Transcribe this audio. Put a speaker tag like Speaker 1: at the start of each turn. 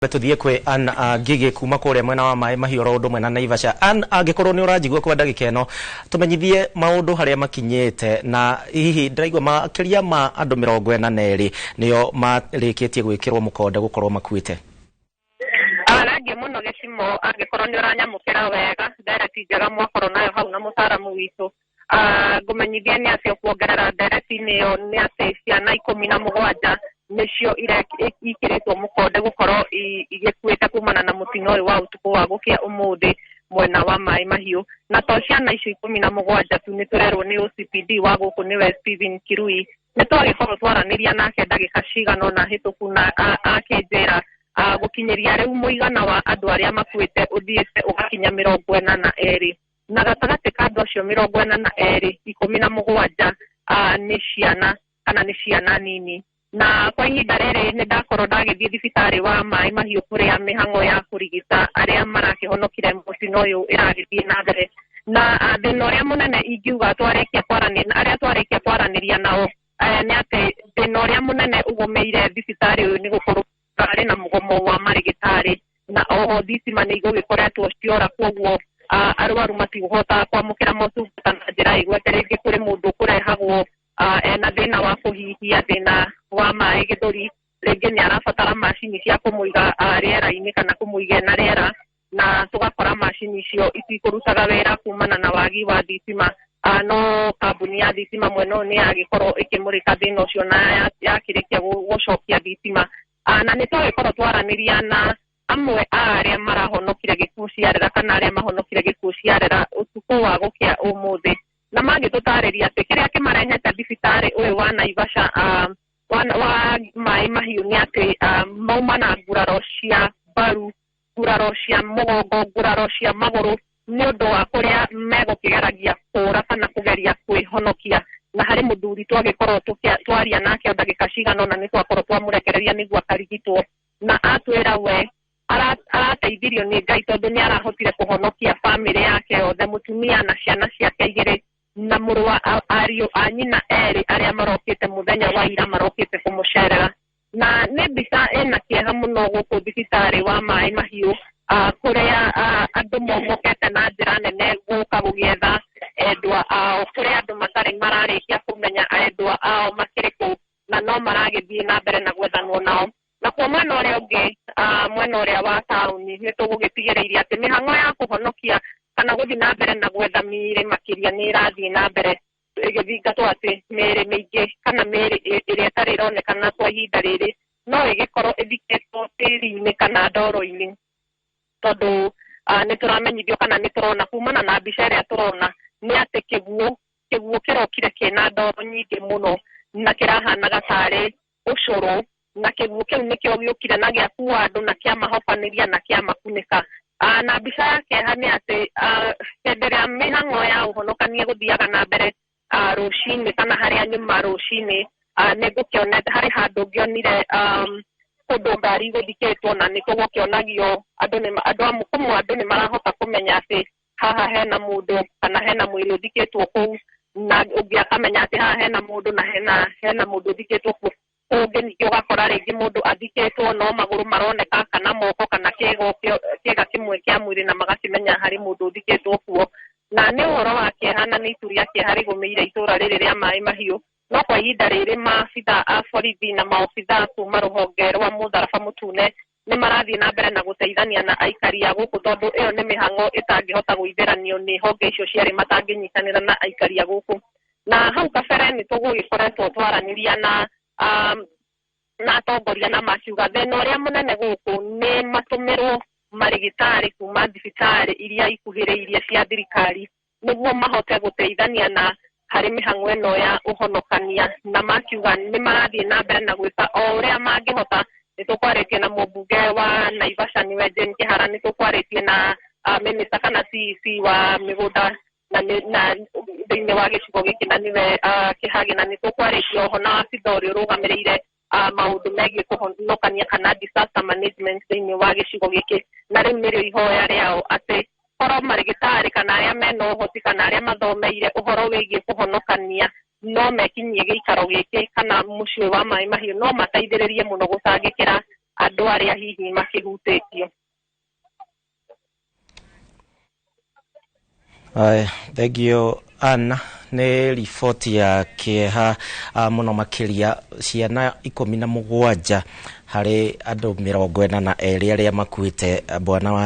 Speaker 1: Tuthiĩ kwĩ Ann Ngigĩ kuma kũrĩa mwena wa Maĩ Mahiũ oro ũndũ ũmwe na Naivasha. Ann, angĩkorwo nĩ ũranjigua kwa ndagĩka ĩno, tũmenyithie maũndũ harĩa makinyĩte, na hihi ndĩraigua makĩria ma andũ 42 nĩo marĩkĩtie gwĩkĩrwo mũkonde gũkorwo makuĩte.
Speaker 2: Thengiũ mũno Gĩcimo, angĩkorwo nĩ ũranyamũkĩra wega, ndereti njega mwakorwo nayo hau na mũtaramu witũ. Ngũmenyithia nĩ atĩ kuongerera ndereti-inĩ ĩyo nĩ atĩ ciana 17 nĩcio ikĩrĩtwo mũkonde gũkorwo igĩkuĩte kumana na mũtino ũyũ wa ũtukũ wa gũkĩa ũmũthĩ mwena wa Maĩ Mahiũ. Na to ciana icio 17 tu, nĩ tũrerwo nĩ OCPD wa gũkũ, nĩwe Stephen Kirui, nĩ twagĩkorwo twaranĩria nake ndagĩka cigana ũna hĩtũku, na akĩnjĩra gũkinyĩria rĩu mũigana wa andũ arĩa makuĩte ũthiĩte ũgakinya 42, na gatagatĩ ka andũ acio 42, 17 nĩ ciana kana nĩ ciana nini. Na kwa ihinda rĩrĩ nĩ ndakorwo ndagĩthiĩ thibitarĩ wa Maĩ Mahiũ kũrĩa mĩhang'o ya kũrigita arĩa marakĩhonokire mũtino ũyũ ĩragĩthiĩ na mbere. Na thĩna ũrĩa mũnene ingiuga twarĩkia kwaranĩria, arĩa twarĩkia kwaranĩria nao, nĩ atĩ thĩna ũrĩa mũnene ũgũmĩire thibitarĩ ũyũ nĩ gũkorwo harĩ na mũgomo wa marĩgĩtarĩ, na oho thitima nĩ igũgĩkoretwo ciora, koguo arwaru matikũhota kwamũkĩra motungata na njĩra ĩgwete. Rĩngĩ kũrĩ mũndũ ũkũrehagwo ena thĩna wa kũhihia, thĩna wa maĩ gĩthũri, rĩngĩ nĩ arabatara macini cia kũmũiga rĩera-inĩ kana kũmũiga ena rĩera, na tũgakora macini icio itikũrutaga wĩra kumana na wagi wa thitima. No kambuni ya thitima mwena ũyũ nĩ yagĩkorwo ĩkĩmũrĩka thĩna ũcio na yakĩrĩkia gũcokia thitima. Na nĩ twagĩkorwo twaranĩria na amwe a arĩa marahonokire gĩkuũ ciarera kana arĩa mahonokire gĩkuũ ciarera ũtukũ wa gũkĩa ũmũthĩ, na magĩtũtarĩria atĩ kĩrĩa kĩmarehete thibitarĩ ũyũ wa Naivasha, wa Maĩ Mahiũ, nĩ atĩ mauma na nguraro cia mbaru, nguraro cia mũgongo, nguraro cia magũrũ, nĩ ũndũ wa kũrĩa megũkĩgeragia kũra kana kũgeria kwĩhonokia. Na harĩ mũthuri twagĩkorwo twaria nake o ndagĩka cigana ũna, nĩ twakorwo twamũrekereria nĩguo akarigitwo, na atwĩra we arateithirio nĩ Ngai tondũ nĩ arahotire kũhonokia bamĩrĩ yake yothe, mũtumia na ciana ciake igĩrĩ na mũrũ wa ariũ a nyina erĩ arĩa marokĩte mũthenya wa ira, marokĩte kũmũcerera. Na nĩ mbica ĩna kĩeha mũno gũkũ thibitarĩ wa Maĩ Mahiũ, kũrĩa andũ momokete na njĩra nene gũka gũgĩetha endwa ao, kũrĩa andũ matarĩ mararĩkia kũmenya endwa ao makĩrĩ kũ, na no maragĩthiĩ na mbere na gwethanwo nao. Nakuo mwena ũrĩa ũngĩ, mwena ũrĩa wa taũni, nĩ tũgũgĩtigĩrĩirie atĩ mĩhang'o ya kũhonokia kana gũthiĩ na mbere na gwetha mĩĩrĩ makĩria nĩ ĩrathiĩ na mbere ĩgĩthingatwo, atĩ mĩĩrĩ mĩingĩ kana mĩĩrĩ ĩrĩa ĩtarĩ ĩronekana kwa ihinda rĩrĩ no ĩgĩkorwo ĩthikĩtwo tĩri-inĩ kana ndoro-inĩ, tondũ nĩ tũramenyithio kana nĩ tũrona kumana na mbica ĩrĩa tũrona nĩ atĩ kĩguũ kĩrokire kĩna ndoro nyingĩ mũno na kĩrahanaga tarĩ ũcũrũ, na kĩguũ kĩu nĩkĩo gĩũkire na gĩakua andũ na kĩamahobanĩria na kĩamakunĩka. Na mbica ya kĩeha nĩ atĩ hĩndĩ ĩrĩa mĩhang'o ya ũhonokania gũthiaga na mbere rũcinĩ kana harĩa nyuma rũcinĩ, nĩ ngũkĩonete harĩ handũ ngĩonire kũndũ ngari gũthikĩtwo, na nĩ tũgũkĩonagio andũ nĩ andũ amwe kũmwe andũ nĩ marahota kũmenya atĩ haha hena mũndũ kana hena mwĩrĩ ũthikĩtwo kũu, na ũngĩ akamenya atĩ haha hena mũndũ na hena mũndũ ũthikĩtwo kuo. Kũngĩ ningĩ ũgakora rĩngĩ mũndũ athikĩtwo no magũrũ maroneka kana moko kana kĩga kĩmwe kĩa mwĩrĩ, na magakĩmenya harĩ mũndũ ũthikĩtwo kuo. Na nĩ ũhoro wa kĩeha na nĩ itu rĩa kĩeha rĩgũmĩire itũra rĩrĩ rĩa Maĩ Mahiũ. No kwa ihinda rĩrĩ maabitha a borithi na maobitha kuma rũhonge rwa mũtharaba mũtune nĩ marathiĩ na mbere na gũteithania na aikari a gũkũ, tondũ ĩyo nĩ mĩhang'o ĩtangĩhota gũithĩranio nĩ honge icio cierĩ matangĩnyitanĩra na aikari a gũkũ. Na hau kabere nĩ tũgũgĩkoretwo twaranĩria na atongoria, na makiuga thĩna ũrĩa mũnene gũkũ nĩ matũmĩrwo marĩgĩtarĩ kuma thibitarĩ iria ikuhĩrĩirie cia thirikari nĩguo mahote gũteithania na harĩ mĩhang'o ĩno ya ũhonokania, na makiuga nĩ marathiĩ na mbere na gwĩka o ũrĩa mangĩhota. Nĩ tũkwarĩtie na mũmbunge wa Naivasha, nĩwe Jane Kĩhara, nĩ tũkwarĩtie na minister kana CEC wa mĩgũnda na thĩinĩ wa gĩcigo gĩkĩ, na nĩwe Kĩhagĩ, na nĩ tũkwarĩtie oho na abitha ũrĩa ũrũgamĩrĩire maũndũ megiĩ kũhonokania kana disaster management thĩinĩ wa gĩcigo gĩkĩ. Na rĩu nĩrĩo ihoya rĩao atĩ korwo marĩgĩtarĩ kana arĩa mena ũhoti kana arĩa mathomeire ũhoro wĩgiĩ kũhonokania no mekinyie gĩikaro gĩkĩ kana mũciĩ wa Maĩ Mahiũ, no mateithĩrĩrie mũno gũtangĩkĩra. Andũ arĩa hihi makĩhutĩtio.
Speaker 1: Aya, thank you Anna, nĩ riboti ya kĩeha mũno makĩria, ciana 17 harĩ andũ 42 arĩa makuĩte, bwana wa